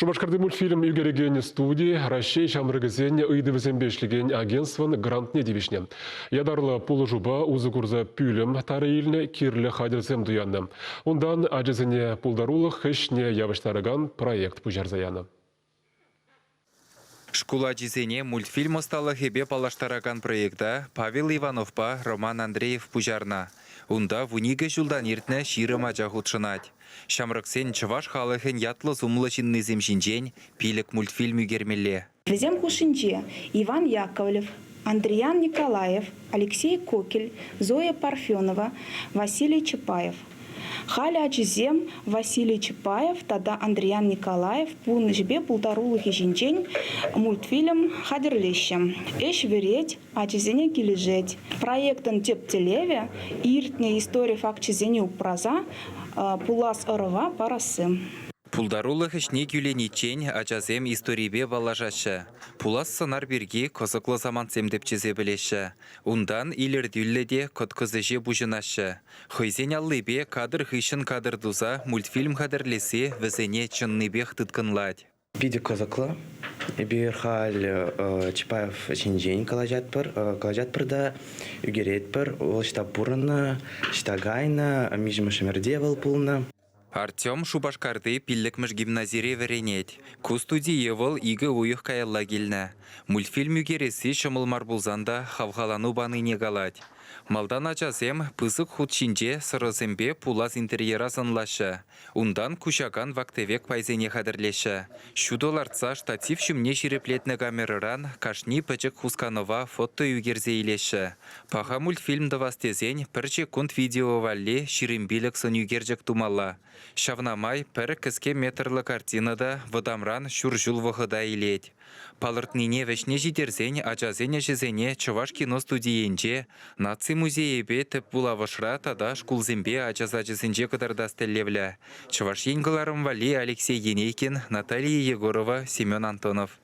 Шупашкарти мультфильм ӳкерекен студи Раҫҫей ҫамрӑкӗсен ыйтӑвӗсемпе ӗҫлекен агентствӑн грантне тивӗҫнӗ. Ятарлӑ пулӑшупа усӑ курса пӳлӗм тара илнӗ, кирлӗ хатӗрсем туяннӑ. Унтан ачасене пултарулӑх ӗҫне явӑҫтаракан проект пуҫарса янӑ. Шкул ачисене мультфильм ӑсталӑхӗпе паллаштаракан проекта Павел Ивановпа Роман Андреев пуҫарнӑ. Унта 12 ҫултан иртнӗ 20 ача хутшӑнать. Ҫамрӑксен чӑваш халӑхӗн ятлӑ-сумлӑ ҫыннисем ҫинчен пилӗк мультфильм ӳкермелле. Вӗсем хушшинче Иван Яковлев, Андриян Николаев, Алексей Кокель, Зоя Парфенова, Василий Чапаев. Халӗ ачисем Василий Чапаев тата Андриян Николаев пурнӑҫӗпе пултарулӑхӗ ҫинчен мультфильм хатӗрлеҫҫӗ. Ӗҫ вӗрет, ачасене килӗшет. Проектӑн тӗп тӗллевӗ – иртнӗ истори факчӗсене упраса пулас ӑрӑва парасси. Пултарулӑх ӗҫне кӳлениччен ачасем историпе паллашаҫҫӗ, пулас сӑнар пирки кӑсӑклӑ самантсем тӗпчесе пӗлеҫҫӗ. Унтан илӗртӳллӗ те кӑткӑс ӗҫе пуҫӑнаҫҫӗ. Хӑйсен аллипе кадр хыҫҫӑн кадр туса мультфильм хатӗрлесси вӗсене чӑннипех тыткӑнлать. Питӗ кӑсӑклӑ. Эпир халь Чапаев ҫинчен калаҫатпӑр, калаҫатпӑр та ӳкеретпӗр. Вӑл ӑҫта пурӑннӑ, ӑҫта кайнӑ, миҫемӗш ӗмӗрте вӑл пулнӑ. Артем Шупашкарти пиллӗкмӗш гимназире вӗренет. Ку студие вӑл икӗ уйӑх каялла килнӗ. Мультфильм ӳкересси ҫӑмӑл мар пулсан та хавхалану панине калать. Малтан ачасем пысӑк хут ҫинче сӑрӑсемпе пулас интерьера сӑнлаҫҫӗ. Унтан куҫакан вак-тӗвек пайсене хатӗрлеҫҫӗ. Ҫутӑ лартса штатив ҫумне ҫирӗплетнӗ камерӑран кашни пӗчӗк хусканӑва фото ӳкерсе илеҫҫӗ. Паха мультфильм тӑвас тесен пӗр ҫеккунт видео валли 25 сӑнӳкерчӗк тумалла. Ҫавна май пӗр кӗске метрлӑ картина та вӑтамран ҫур ҫул вӑхӑта илет. Палӑртнине вӗҫне ҫитерсен ачасен ӗҫӗсене Чӑваш кино студийӗнче, Наци музейӗпе тӗп вулавӑшра тата шкулсемпе ача сачӗсенче кӑтартас тӗллевлӗ. Чӑваш Ен кӑларӑм валли Алексей Енейкин, Наталья Егорова, Семен Антонов.